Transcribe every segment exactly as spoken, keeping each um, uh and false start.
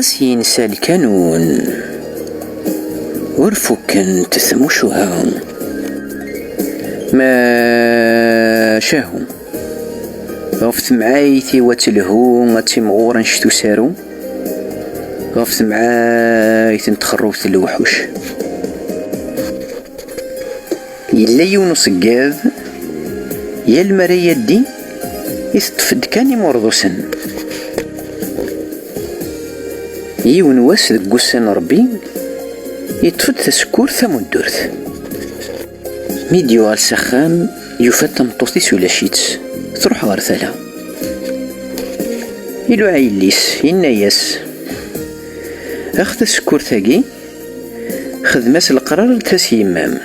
Aṭas yensa lkanun, ur fukkent tmucuha. Macahu, ɣef temɛayt-iw ad telhu, ad timɣur anect usaru, ɣef temɛayt n txerrubt n lewḥuc. Yella yiwen uṣeggad, yal mi ara yaddi, iteṭṭef-d kan imurḍusen. Yiwen wass deg wussan n Ṛebbi, yeṭṭef-d tasekkurt tamuddurt. Mi d-yuɣal s axxam, yufa-d tameṭṭut-is ulac-itt, truḥ ɣer tala. Iluɛa yelli-s, yenna-yas: "Ax tasekkurt-agi, xdem-as leqrar, tas yemma-m."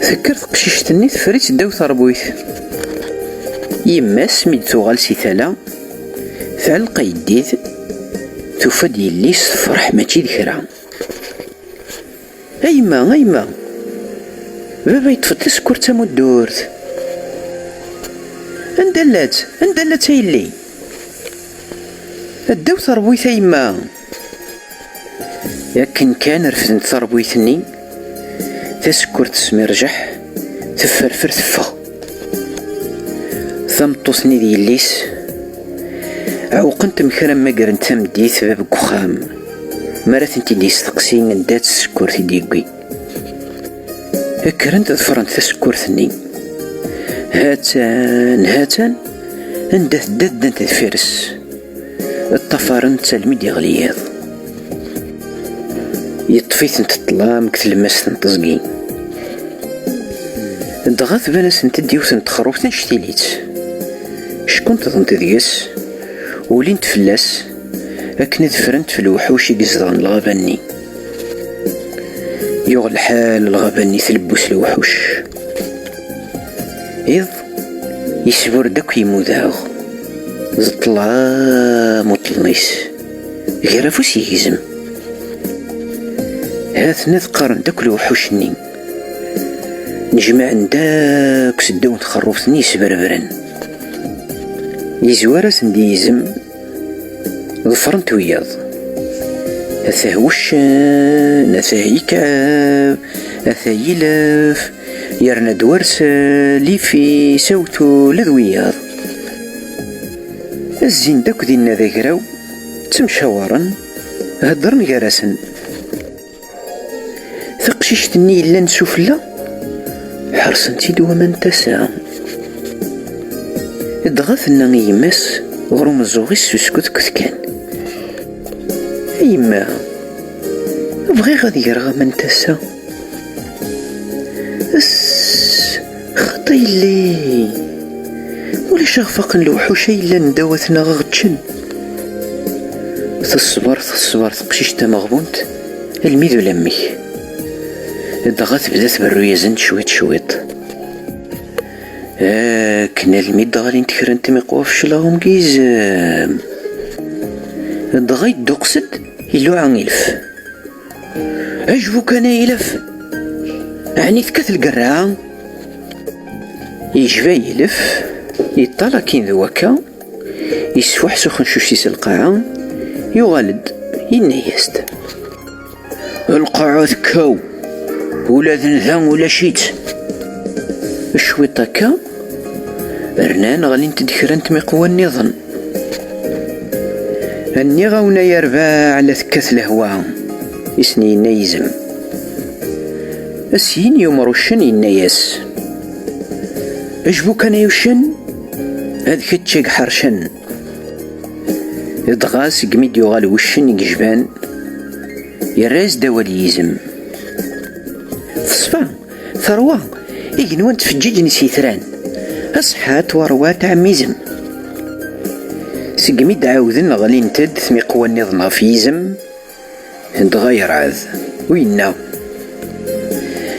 Tekker teqcict-nni, teffer-itt ddaw terbuyt. Yemma-s mi d-tuɣal si tala, tɛelleq ayeddid, tufa-d yelli-s tefreḥ mačči d kra. "A yemma, a yemma, baba yeṭṭef-d tasekkurt d tamuddurt." "Anda llant, anda llant a yelli?" "Ddaw terbuyt a yemma." Akken kan refdent terbuyt-nni, tasekkurt tesmirjaḥ, tefferfer, teffeɣ. Tameṭṭut-nni d yelli-s ɛewqent amek ara mmagrent tameddit bab deg uxxam, mi ara tent-id-yesteqsi anda-tt tsekkurt i d-yewwi. Kkrent ḍefrent tasekkurt-nni. Hatan, hatan, anda tedda ddant deffir-s. Ṭṭafarent almi d-yeɣli yiḍ. Yeṭṭef-itent ṭṭlam deg tlemmast n teẓgi. Dɣa tban-asent-d yiwet n txerrubt annect-ilit. Ckunṭḍent deg-s, ulint fell-as, akken ad ffrent f lewḥuc i izedɣen lɣaba-nni. Yuɣ lḥal lɣaba-nni tlebbu s lewḥuc. Iḍ yesbur-d akk yimudaɣ, d ṭṭlam uṭṭlen-is, gar afus yegzem. Ha-ten-ad qqaren-d akk lewḥuc-nni. Nejmaɛen-d akk seddaw n txerrubt-nni yesberbren. Yezwar-asen-d yizem, ḍefren-t wiyaḍ. Atah wuccen, atah ikɛeb, atah ilef, yerna-d wers, lifis, awtul, d wiyaḍ. Zzin-d akk dinna d agraw, ttemcawaren, heddren gar-asen. Taqcict-nni yellan sufella, ḥersen-tt-id waman n tasa. Dɣa tenna i yemma-s ɣer umeẓẓuɣ-is s uskutkut kan: "A yemma, bɣiɣ ad greɣ aman n tasa." "Ss, xaṭi yelli, ulac aɣ faqen lewḥuc ay yellan ddaw-atneɣ aɣ-ččen." Teṣber, teṣber teqcict tameɣbunt almi d ulamek. Dɣa tebda tberru-yasen cwiṭ cwiṭ. Akken almi d-ɣlint kra n tmiqwa f cclaɣem n yizem. Dɣa yedduqes-d, iluɛa ilef. "Ajbu kan ay ilef! Ɛni tekkat lgerra?" Yejba yilef, yeṭṭal akin d wakka, yesfuḥ s uxencuc-is lqaɛa, yuɣal-d, yenna-yas-d: "Lqaɛa tekkaw, ula d nda ulac-itt." Cwiṭ akka, rnan ɣlint-d kra n tmiqwa nniḍen. "Nniɣ-awen ay arbaɛ la tekkat lehwa," i sen-yenna yizem. Syin yumer uccen yenna-yas: "Ajbu kan ay uccen, ad kečč i iḥercen." Dɣa segmi d-yuɣal wuccen i yejban, yerra-as-d awal yizem: "Teṣfa, terwa, igenwan ttfeǧǧiǧen s yitran. Aṣeḥḥa ttwarwa tɛemmizem." Segmi d-ɛawden ɣlint-d tmiqwa nniḍen ɣef yizem, dɣa yerɛed, u yenna: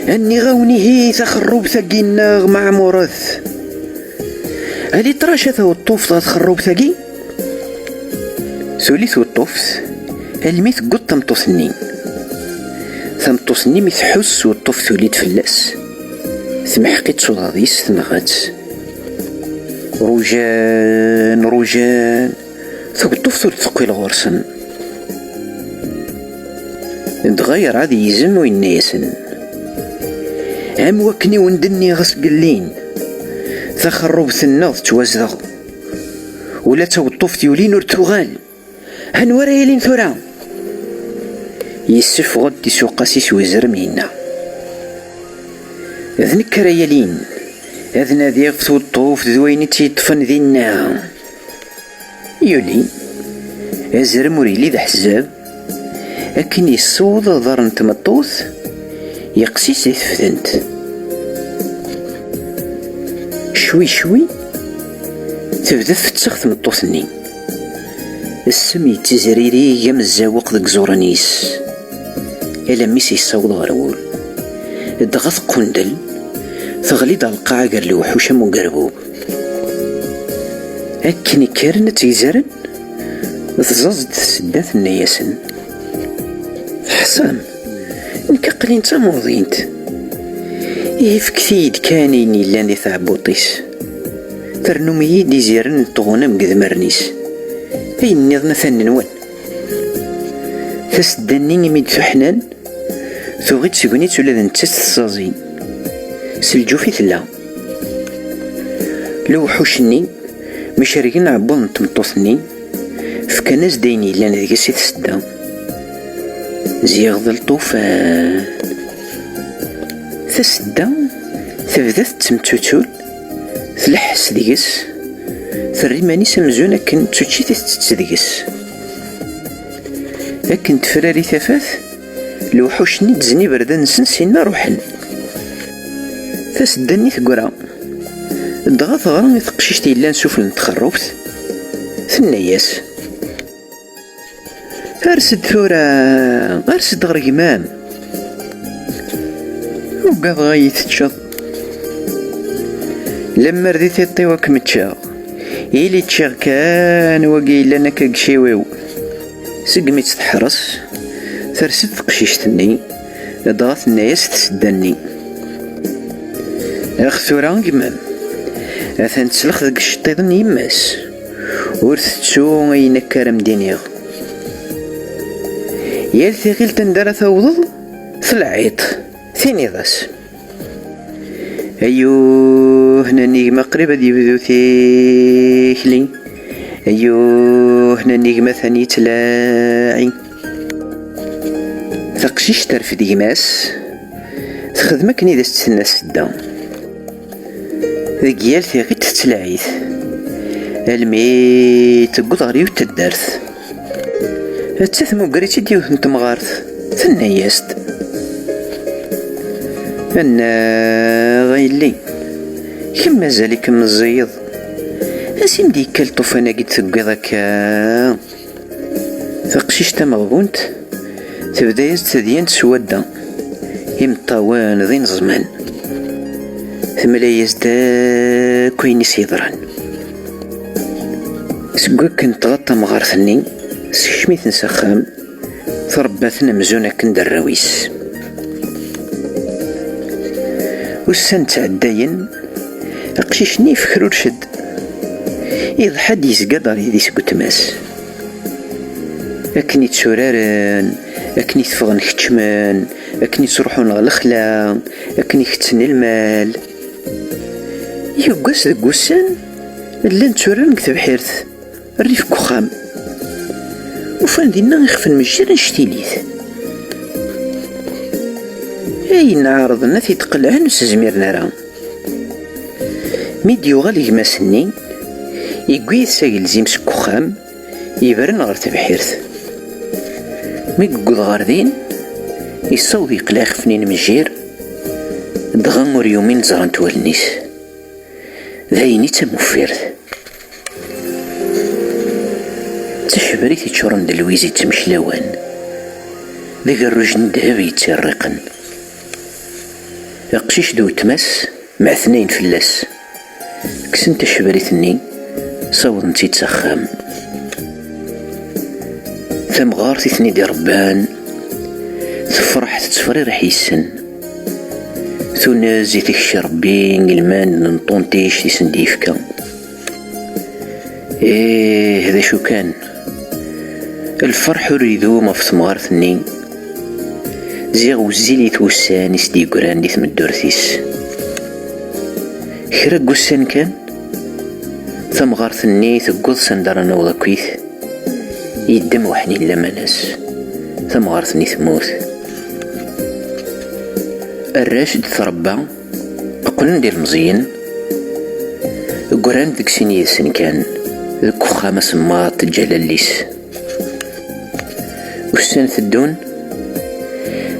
"Nniɣ-awen ihi taxerrubt-agi-nneɣ meɛmuret. Ali ṭrac a taweṭṭuft ɣer txerrubt-agi." Tuli tweṭṭuft almi tewweḍ tameṭṭut-nni. Tameṭṭut-nni mi tḥus tweṭṭuft tuli-d fell-as, temḥeq-itt s uḍad-is, tenɣa-tt. Rujan, rujan, Taweṭṭuft ur d-teqqil ɣur-sen. Dɣa yerɛad yizem u yenna-yasen: "Am wakken i wen-d-nniɣ asgellin, taxerrubt-nneɣ tettwazdeɣ. Ula d taweṭṭuft yulin ur d-tuɣal. Anwa ara yalin tura?" Yessufeɣ-d tisuqas-is wezrem, yenna: "D nekk ara yalin, ad nadiɣ ɣef tweṭṭuft d wayen i tt-yeṭṭfen dinna." Yuli, azrem ur yelli d aḥezzab, akken yessaweḍ aḍar n tmeṭṭut, yeqqes-itt di tefdent. Cwi cwi, tebda tfettex tmeṭṭut-nni. Ssem yettizririg am zzawuq deg iẓuran-is, alammi s-yessaweḍ ɣer wul. Dɣa teqqundel, teɣli-d ɣer lqaɛa gar lewḥuc am ugerbub. Akken i kkren ad tt-gzaren, tẓeẓ-d tsedda, tenna-yasen: "Teḥṣam, nekk aql-in d tamuḍint. Ihi fket-iyi-d kan ayen yellan di tɛebbuṭ-is. Ternum-iyi-d iziren n tɣunam deg idmaren-is. Ayen nniḍen atan nwen." Tasedda-nni imi d-tuḥnan, tuɣ-itt tegnit ula d nettat teṣṣaẓi. S lǧuf i tella. Lewḥuc-nni mi cergen aɛebbuḍ n tmeṭṭut-nni, fkan-as-d ayen yellan deg-s i tsedda. Ziɣ d lṭufan. Tasedda tebda tettemtutul, tleḥḥes deg-s, terra iman-is amzun akken d tuččit i tettett deg-s. Akken tefrari tafat, lewḥuc-nni ddzen iberdan-nsen, sinna ruḥen. Tasedda-nni teggra, dɣa teɣra i teqcict yellan sufell n txerrubt, tenna-yas: "Ers-d tura, ers-d ɣer gma-m. Ugadeɣ ad iyi-teččeḍ. Lemmer di tiṭ-iw ad kem-ččeɣ, ili ččiɣ kan wagi yellan akka deg iciwi-w." Segmi tt-teḥres, ters-d teqcict-nni, dɣa tenna-yas tsedda-nni: "Ax tura gma-m, atan teslex deg iceṭṭiḍen n yemma-s, ur tettu ayen akka ara m-d-iniɣ. Yal tiɣilt anda ara tawḍeḍ, telɛiḍ, tiniḍ-as: Ayyuh, nnan-i gma qrib ad yebdu tikli. Ayyuh, nnan-i gma atan yettlaɛi." Taqcict terfed gma-s, texdem akken i d as-tt-tenna tsedda. Deg yal tiɣilt tettlaɛi-t, almi tewweḍ ɣer yiwet taddart. Atta tmugger-itt-id yiwet n temɣart, tenna-yas-d: "Annaɣ a yelli, kemm mazal-ikem meẓẓiyeḍ. Ansi m-d-yekka lṭufan-agi d-tewwiḍ akka?" Taqcict tameɣbunt tebda-yas-d tadyant s wadda, imeṭṭawen d ineẓman. Temla-yas-d akk ayen i s-yeḍran. Seg wakken tɣaḍ tamɣart-nni, tessekcem-iten s axxam, tṛebba-ten amzun akken d arraw-is. Ussan ttɛeddayen, aqcic-nni yefkrurec-d. Iḍḥa-d, yezga-d ɣer yidis n weltma-s. Akken i tturaren, akken i teffɣen keččmen, akken i ttruḥun ɣer lexla, akken i ketten lmal. Yiwwas deg wussan, llan tturaren deg tebḥirt, rrif n uxxam. Ufan dinna ixef n mejjir annect-ilit. Ayen ɛerḍen ad t-id-qelɛen ur s-zmiren ara. Mi d-yuɣal gma-s-nni, yewwi yid-s agelzim seg uxxam, yebren ɣer tebḥirt. Mi yewweḍ ɣer din, yessaweḍ yeqleɛ ixef-nni n mejjir, dɣa ur yumin ẓrant wallen-is. D ayen i d tamuffirt. D tacebrit yeččuren d lwiz yettmeklawan, d agerruj n ddheb yettirriqen. Aqcic d weltma-s mɛetnayen fell-as, kksen tacebrit-nni, ssawḍen-tt-id s axxam. Tamɣart i ten-id-iṛebban tefreḥ, tettefrireḥ yes-sen. Tunez i tikci Ṛebbi i lmend n ṭunṭict i sen-d-yefka. Ih, d acu kan, lferḥ ur idum ɣef temɣart-nni. Ziɣ wezzilit wussan i s-d-yeggran di tmeddurt-is. Kra n wussan kan, tamɣart-nni tewweḍ s anda ara naweḍ akkit. Yeddem uḥnin laman-as. Tamɣart-nni temmut. Arrac d-trebba qqlen d ilmeẓyen. Ggran deg sin yid-sen kan, deg uxxam asemmaḍ teǧǧa lall-is. Ussan teddun,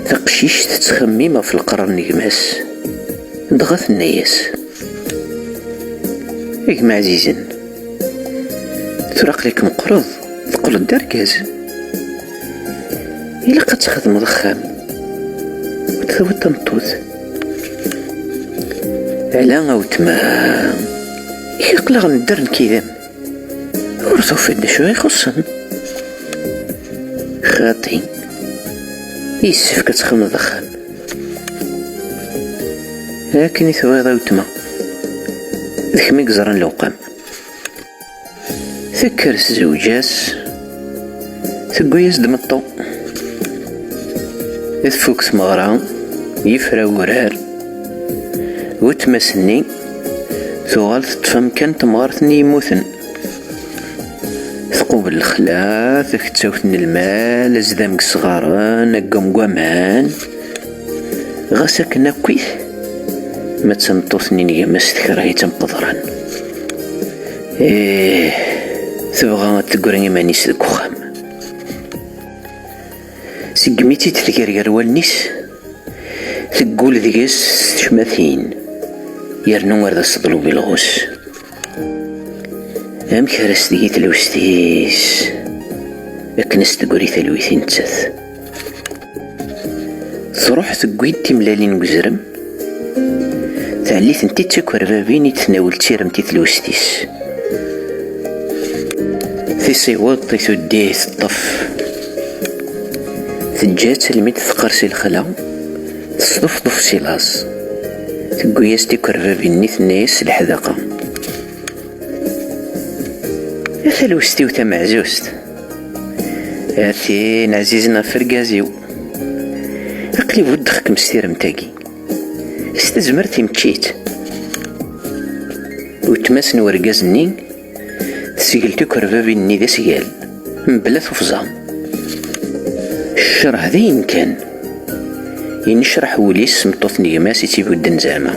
taqcict tettxemmim ɣef leqrar n gma-s, dɣa tenna-yas: "A gma ɛzizen, tura aql-ik meqqreḍ, teqqleḍ d argaz. Ilaq ad txedmeḍ axxam, ad tawiḍ tameṭṭut." "Ala a wetma, i aql-aɣ nedder nekk yid-m. Ur tufiḍ d acu i ixuṣṣen." "Xaṭi, yessefk ad txedmeḍ axxam." "Akken i tebɣiḍ a wetma, d kemm i yeẓran lewqam." Tekker tzewǧ-as, tewwi-as-d meṭṭu. Tfuk tmeɣra, yefra wurar. Wetma-s-nni tuɣal teṭṭef amkan n temɣart-nni yemmuten. Tqubel lexla, takettawt n lmal, azdam deg isɣaren, aggum deg waman. Ɣas akken akkit, ma d tameṭṭut-nni n gma-s, tekreh-itt am qeḍran. Ih, tebɣa ad tegri iman-is deg uxxam. Segmi tt-id-tger gar wallen-is, teggul deg-s s tecmatin, yernu ar d aseḍlub ilɣus. Amek ara s-tgi tlewst-is akken as-tegri talwit i nettat? Truḥ tewwi-d timellalin n uzrem, tɛelli-tent-id d tikerbabin i d-tnawel d tiremt i tlewst-is. Tisiweḍ i tuddit teṭṭef, teǧǧa-tt almi d-teqqers i lexla, tesṭufṭuf si laẓ, tewwi-as-d tikerbabin-nni, tenna-yas s leḥdaqa: "A talwest-iw tameɛzuzt, a tin ɛzizen ɣef urgaz-iw, aql-i buddeɣ-kem s tiremt-agi, s tezmert imečči-tt." Weltma-s n urgaz-nni tesgel tikerbabin-nni d asgal, mebla tufẓa. Ccṛeh d ayen kan. Yennecraḥ wul-is s tmeṭṭut n gma-s i tt-ibudden zeɛma.